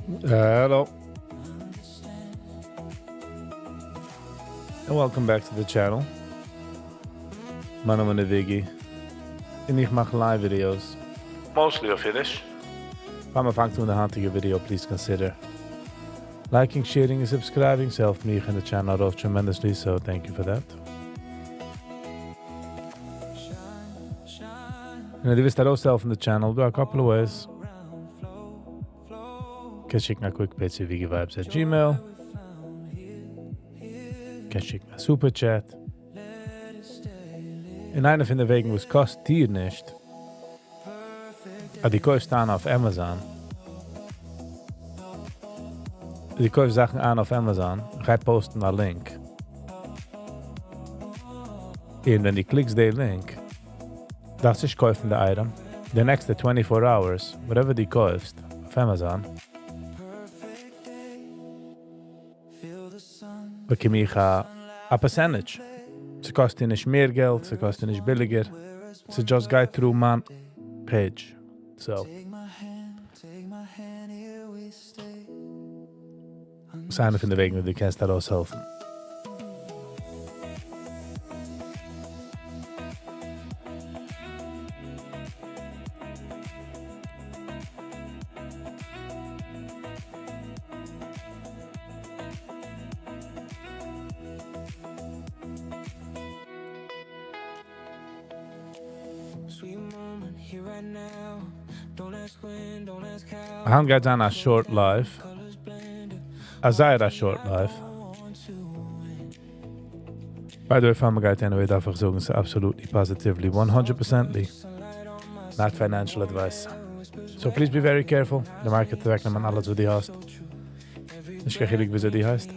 Hello. And welcome back to the channel. מיין נאמען איז Viggy. און איך מאך live videos. Mostly אויף אידיש. פאר מען פאנגט אן די היינטיגע video, please consider liking, sharing און subscribing. ס'העלפט מיך און די channel ארויף tremendously, so thank you for that. און אז דו ווילסט ארויסהעלפן די channel, דא א couple of ways. קענסט שיקן א quick pay צו viggivibes at gmail. קענסט שיקן א super chat. און איינע פון די וועגן וואס קאסט דיר נישט, אז דו קויפסט איין אויף Amazon, דו קויפסט זאכן איין אויף Amazon, איך גיי post ן א link, און ווען דו click סט די link, דארפסט נישט קויפן די item, די נעקסטע 24 hours, whatever דו קויפסט אויף Amazon, באקום איך א percentage. ס'קאסט דיר נישט מער געלט, ס'קאסט דיר נישט ביליגער, ס' just גייט through מיין page. So. ס'איז איינע פון די וועגן ווי דו קענסט ארויסהעלפן. היינט גייט זיין א short live. א זייער א short live. By the way, פאר מ'גייט anyway דארף איך זאגן ס'איז absolutely positively 100 percently not financial advice. So please be very careful. די market וועט אוועקנעמען אלעס וואס דו האסט. נישט קיין חילוק וויאזוי דו הייסט.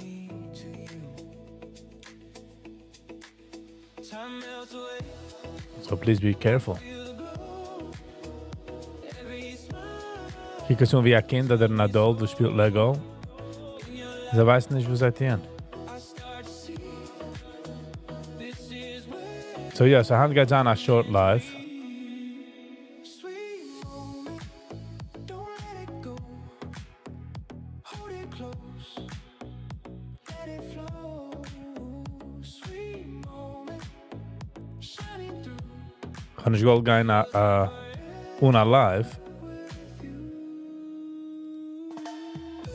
So please be careful. קוק עס אן ווי א קינד אדער אן adult וואס שפילט Lego. זיי ווייסן נישט וואס זיי טוען. So יא, so היינט גייט זיין א short live. כ'האב נישט געוואלט גיין אן א live.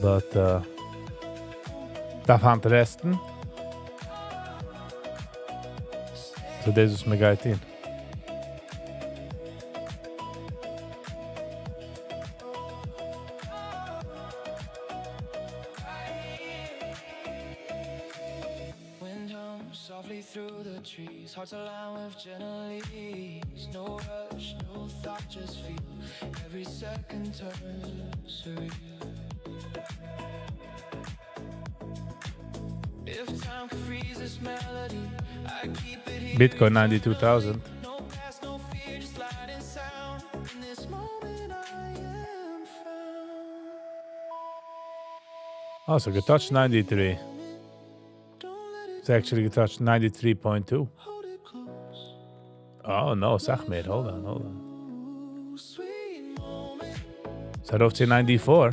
But דארף היינט rest ן. So דאס איז וואס מ'גייט טון. Bitcoin 92,000. אה, ס'האט גע touch ט 93. ס'האט actually גע touch ט 93.2. Oh no, סאך מער. Hold on, hold on. ס'ארויף צו 94.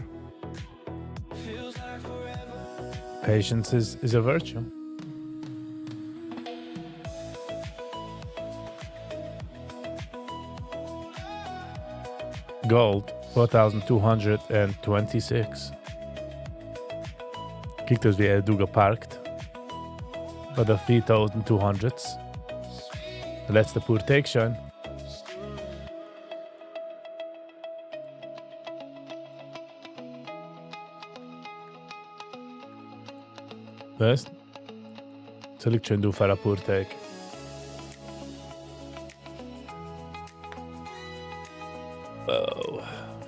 Patience is a virtue. Gold, 4226. קוקט אויס ווי ער דא גע park ט ביי די 4200s. די לעצטע פאר טעג שוין. ווייסט? ס'ליגט שוין דא פאר אפאר טעג.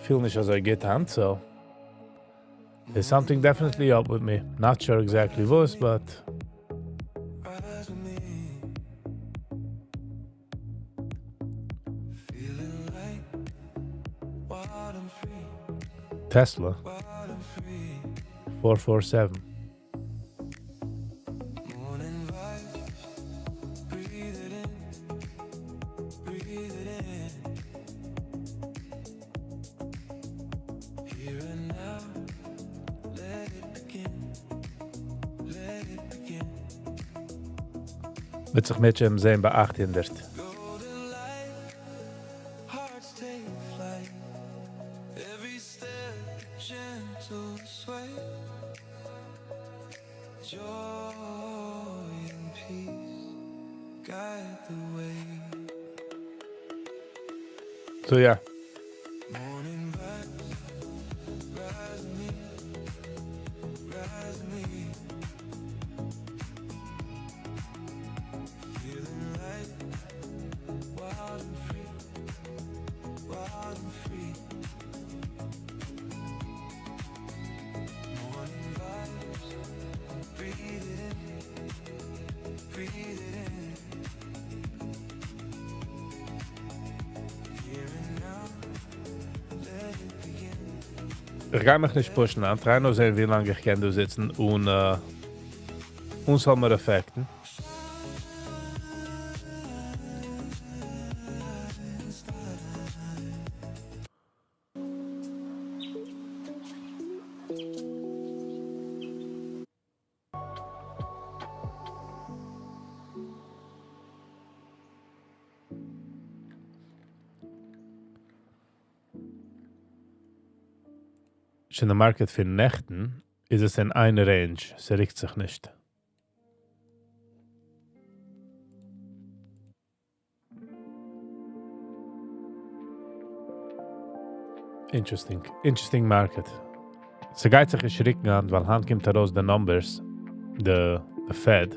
פיל נישט אזוי גוט היינט, so there's something definitely up with me. Not sure exactly וואס, but Tesla 447. מ'וועט זיך אם ירצה השם זען ביי 800. So yeah. איך גיי מיך נישט push ן, איך try נאר זען, ווי לאנג איך קען דא זיצן און אן ס'זאל מיר affect ן. שוין די market פון נעכטן איז עס אין איין range, ס'רוקט זיך נישט. Interesting. Interesting market. ס'גייט זיך נישט רוקן היינט, ווייל היינט קומט ארויס די numbers, the Fed.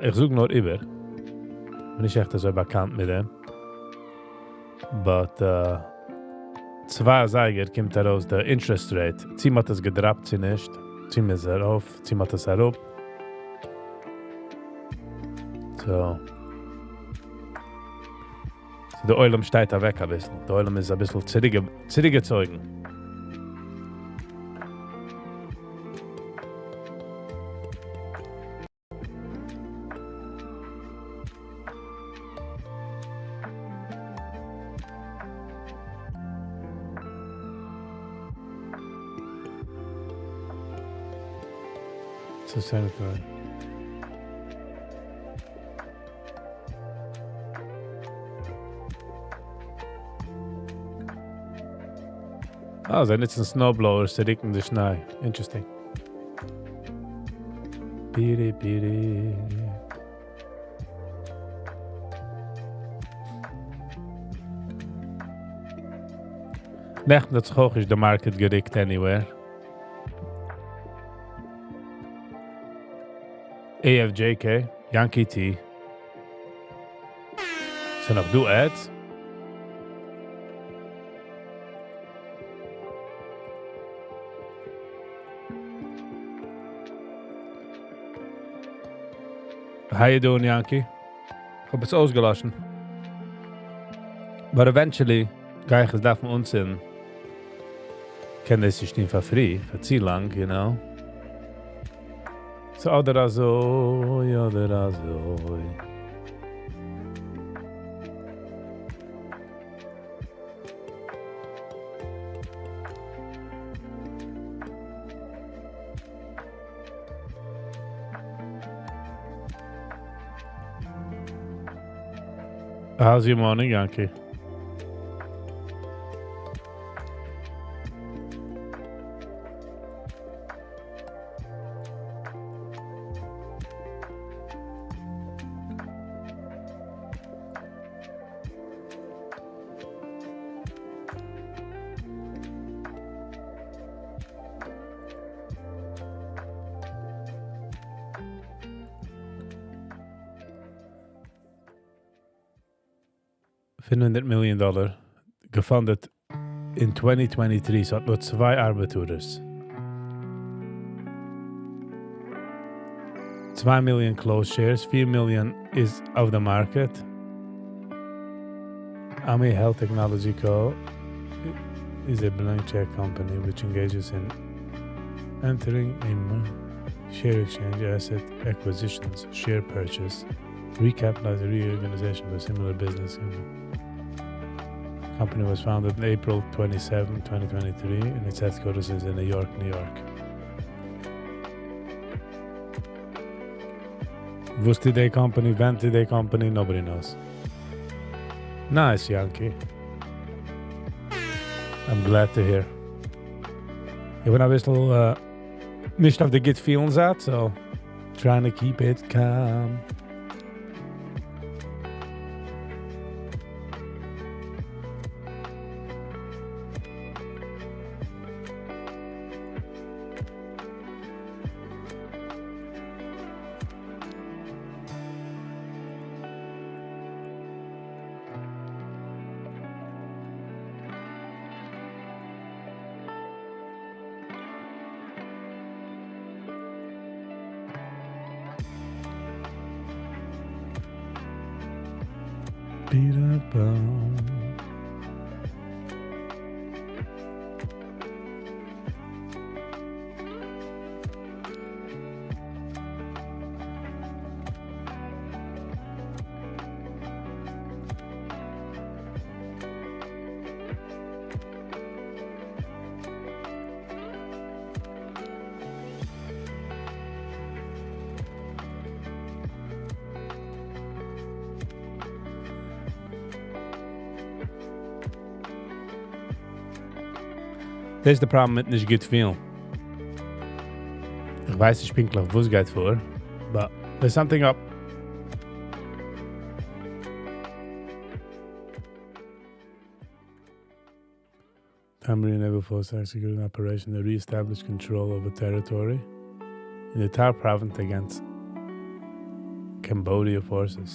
איך זאג נאר איבער. בין נישט עכט אזוי באקאנט מיט דעם. But 2 אזייגער קומט ארויס די interest rate. צי מ'האט עס גע drop ט, צי נישט. צי מ'איז ארויף, צי מ'האט עס אראפ. So דער עולם שטייט אוועק א ביסל. דער עולם איז א ביסל צוריקגעצויגן. So Senator. אה, זיי נוצן snowblowers צו רוקן די שניי. Interesting. בירי, בירי. נעכטן האט זיך אויך נישט די market גערוקט anywhere. AFJK, Yankee T. ס'נאך דא ads? How you doing, Yankee? איך האב עס אויסגעלאשן. But eventually, גיי איך עס דארפן אנצינדן. קען דאס נישט טון פאר free, פאר צו לאנג, you know. So אדער אזוי, אדער אזוי. How's your morning, Yankee? 500 million dollar גע funded in 2023, ס'האט נאר צוויי ארבעטערס. 2 million closed shares, 4 million is off the market. Ami Health Technology Co. is a blank check company which engages in entering a share exchange, asset acquisitions, share purchase, recapitalized reorganization of a similar business. The company was founded on April 27, 2023, and its headquarters is in New York, New York. וואס טוט די company, ווען טוט די company, nobody knows. Nice, Yankee. I'm glad to hear. איך בין א ביסל נישט אויף די good feeling זייט, so trying to keep it calm. דאס איז די פראבלעם מיט נישט גוט פילן. איך ווייס נישט פונקטליך וואס גייט פאר, but there's something up. Cambodian Naval Force executed an operation to re-establish control over territory in the Thai province against Cambodia forces.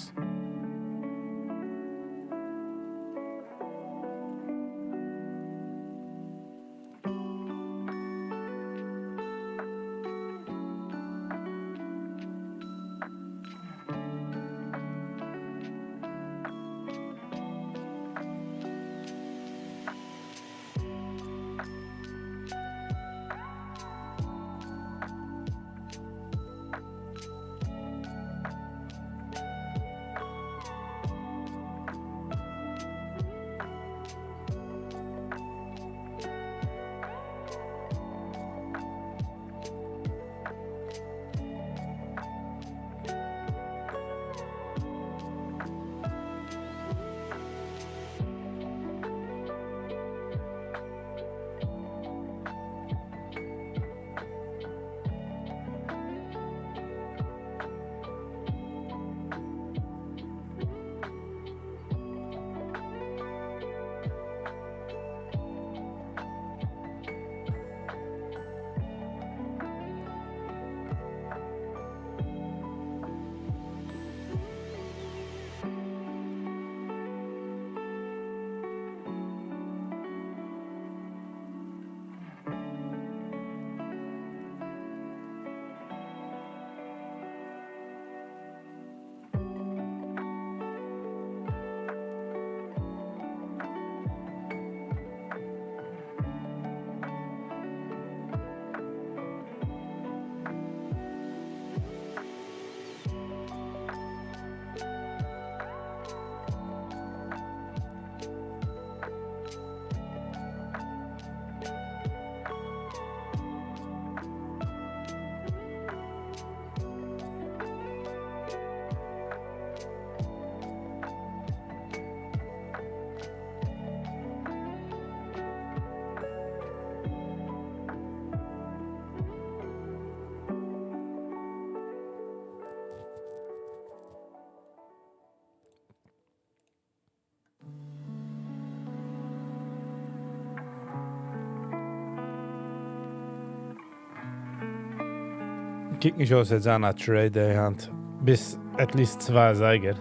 קוקט נישט אויס ווי ס'וועט זיין א trade day היינט ביז at least 2 אזייגער.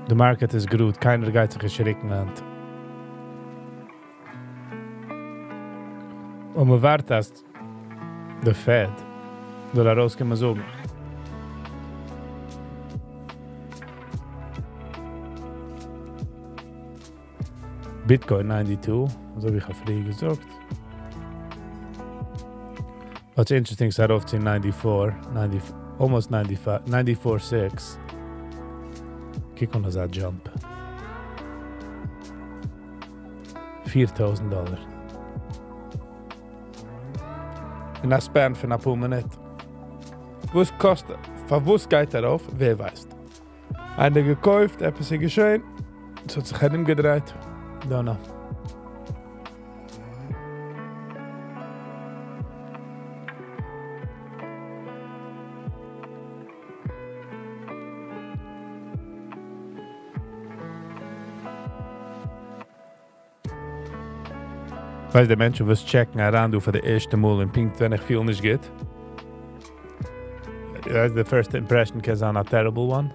די market איז גראד, קיינער גייט זיך נישט רוקן היינט. און מען ווארט אז די Fed זאל ארויסקומען זאגן. Bitcoin 92, אזוי ווי איך האב פריער געזאגט. What's interesting איז ארויף צו 94, 90, almost 95, 94.6. קוק אן אזא jump. 4000 דאלאר. אין א span פון א פאר מינוט. וואס קאסט, פארוואס גייט ארויף, ווער ווייסט. איינער געקויפט, עפעס איז געשען, עס האט זיך ארומגעדרייט, don't know. ווייסט די מענטשן וואס check ן אריין דא פאר די ערשטע מאל און פונקט ווען איך פיל נישט גוט. That's the first impression קען זיין a terrible one.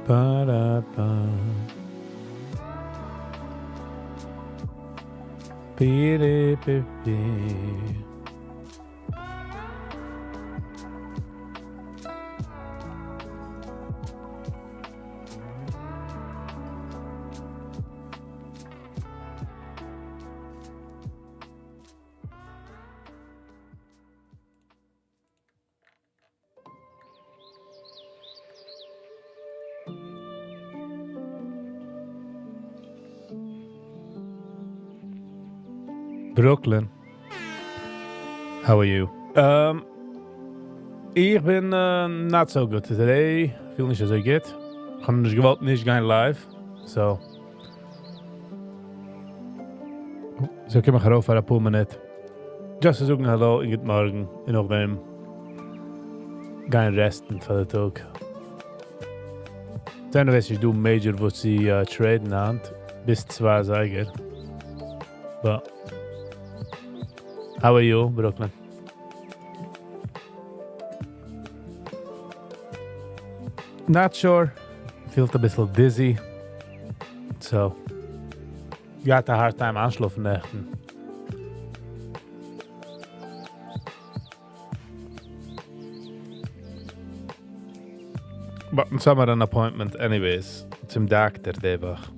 Ba-da-ba. Bi-di-bi-bi. Brooklyn. How are you? איך בין not so good today. פיל נישט אזוי גוט. איך האב נישט געוואלט נישט גיין live. So קום איך ארויף פאר א פאר מינוט. Just צו זאגן hello און גוט מארגן. און נאכדעם גיין rest ן פאר די טאג. דאן ווייס איך דא major וואס צו trade ן היינט. ביז 2 אזייגער. But how are you, Brooklyn? Not sure. פילט א ביסל dizzy. So, got a hard time איינשלאפן נעכטן. But אונז האמיר an appointment anyways צום דאקטער די וואך.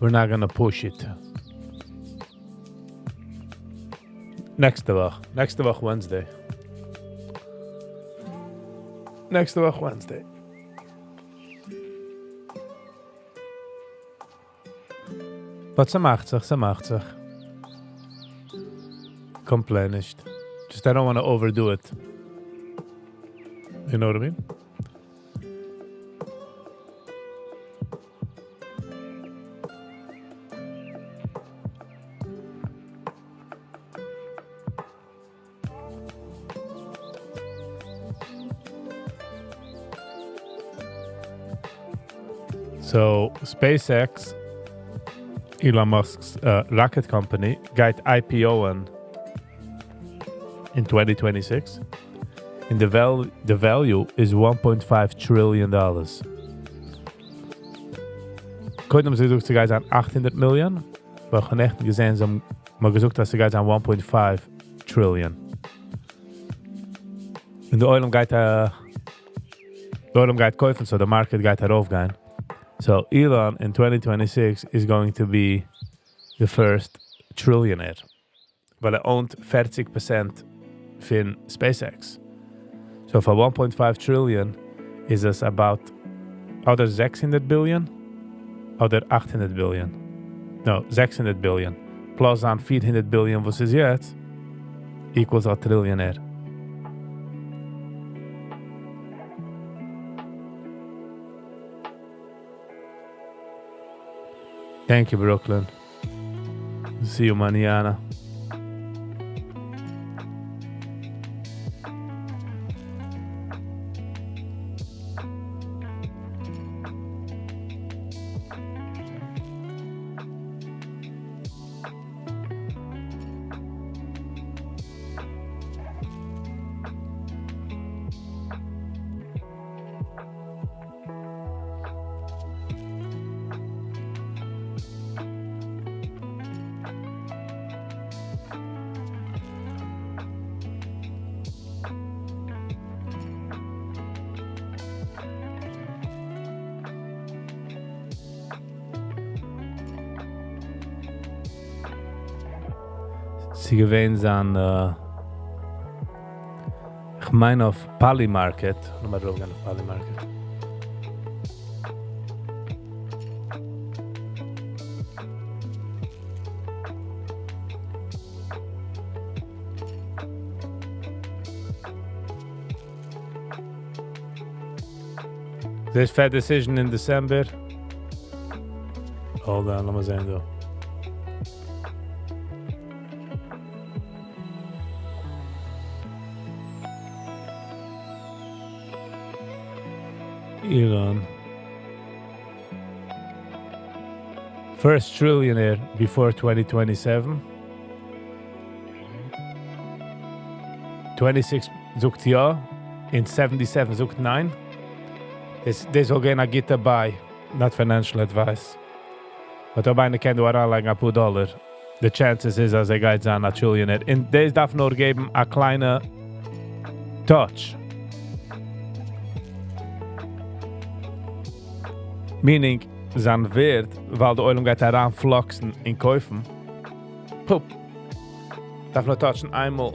We're not going to push it. נעקסטע וואך. נעקסטע וואך Wednesday. נעקסטע וואך Wednesday. But ס'מאכט זיך, ס'מאכט זיך. Complain נישט. Just I don't want to overdo it. You know what I mean? So SpaceX, Elon Musk's rocket company, גייט IPO in 2026, and the value is $1.5 trillion. קודם זיי געזאגט, ס'גייט זיין 800 million, אבער איך האב נעכטן געזען, זיי האבן מיר געזאגט, אז ס'גייט זיין 1.5 trillion. און דער עולם גייט קויפן, so the market גייט ארויפגיין. So Elon in 2026 is going to be the first trillionaire. ווייל ער owned 40% פון SpaceX. So for 1.5 trillion is this about אדער 600 billion אדער 800 billion. No, 600 billion. Plus אן 400 billion וואס איז יעצט equals a trillionaire. Thank you, Brooklyn. See you mañana. ס'איז געווען זיין, איך מיין אויף Polymarket, לאמיר ארויפגיין אויף Polymarket. This Fed decision in December. Hold on, לאמיר זען דא. Elon. First trillionaire before 2027. 26 זאגט יא, און 77 זאגט ניין. דאס, דאס זאל גיין א גוטע buy, not financial advice. But אויב איינער קען דא אריינלייגן א פאר דאלאר, the chances איז אז ער גייט זיין א trillionaire. און דאס דארף נאר געבן א קליינע touch. Meaning, זיין ווערד, ווייל די עולם גייט אריינפלאקסן און קויפן. פופ. דארף נאר touch ן איינמאל.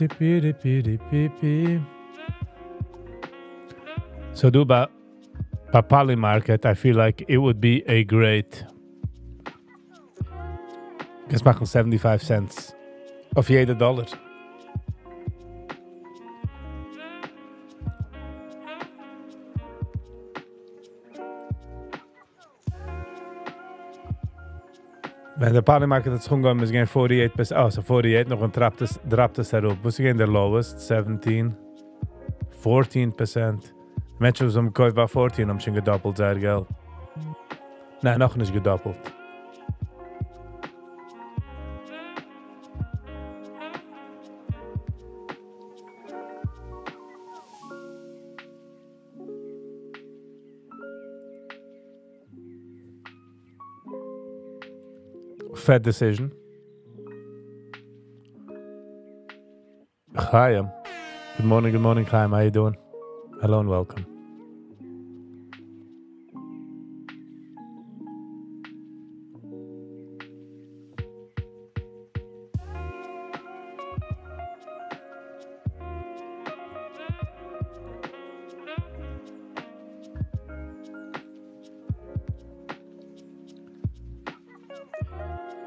Tipi-di-pi-di-pi-pi. So דא ביי Polymarket, I feel like it would be a great קענסט מאכן 75 cents אויף יעדע דאלאר. ווען דער Polymarket האט זיך אנגעהויבן, איז געווען 48, oh, so 48, נאך און drop ט עס, drop ט עס אראפ. וואס איז געווען דער lowest? 17, 14%. מענטשן וואס האבן געקויפט ביי 14 האבן שוין געדאפלט זייער געלט. ניין, נאכנישט געדאפלט. Fed decision. Chaim. Good morning, good morning, Chaim. How you doing? Hello and welcome.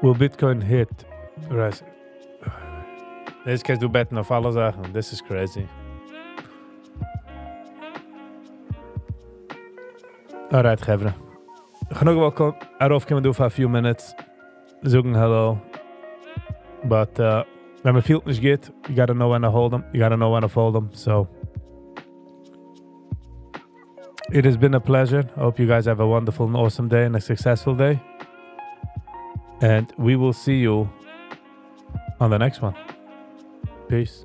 Will Bitcoin hit rise? דאס קענסטו bet ן אויף אלע זאכן. This is crazy. Alright, חברה. איך האב נאר געוואלט ארויפקומען דא for a few minutes. זאגן hello. But ווען מען פילט נישט גוט, you gotta know when to hold them. You gotta know when to fold them. So it has been a pleasure. I hope you guys have a wonderful and awesome day and a successful day. And we will see you on the next one. Peace.